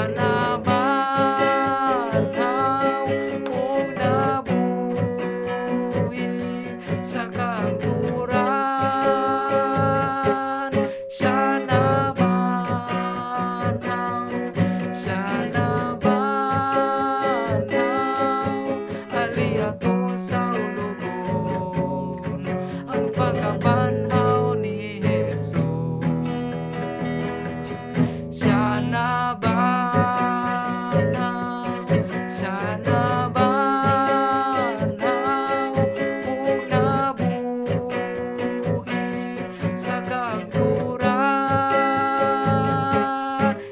Siya nabanhaw ug nabuhi sa kamatuoran. Siya nabanhaw, siya nabanhaw, ali ato saulugon ang pagkabanhaw ni Jesus. Siya nabanhaw, siya nabanhaw ug nabuhi sa kamatuoran.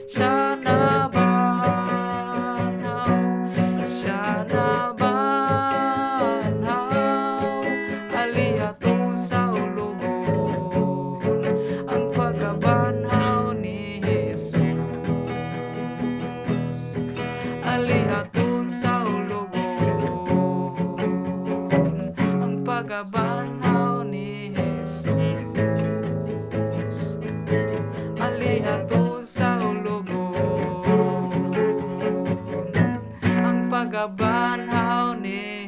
Siya nabanhaw, siya nabanhaw, ali ato saulugon ang pagkabanhaw ni Jesus. Ali ato saulugon ang pagkabanhaw ni Jesus. Ali ato saulugon ang pagkabanhaw ni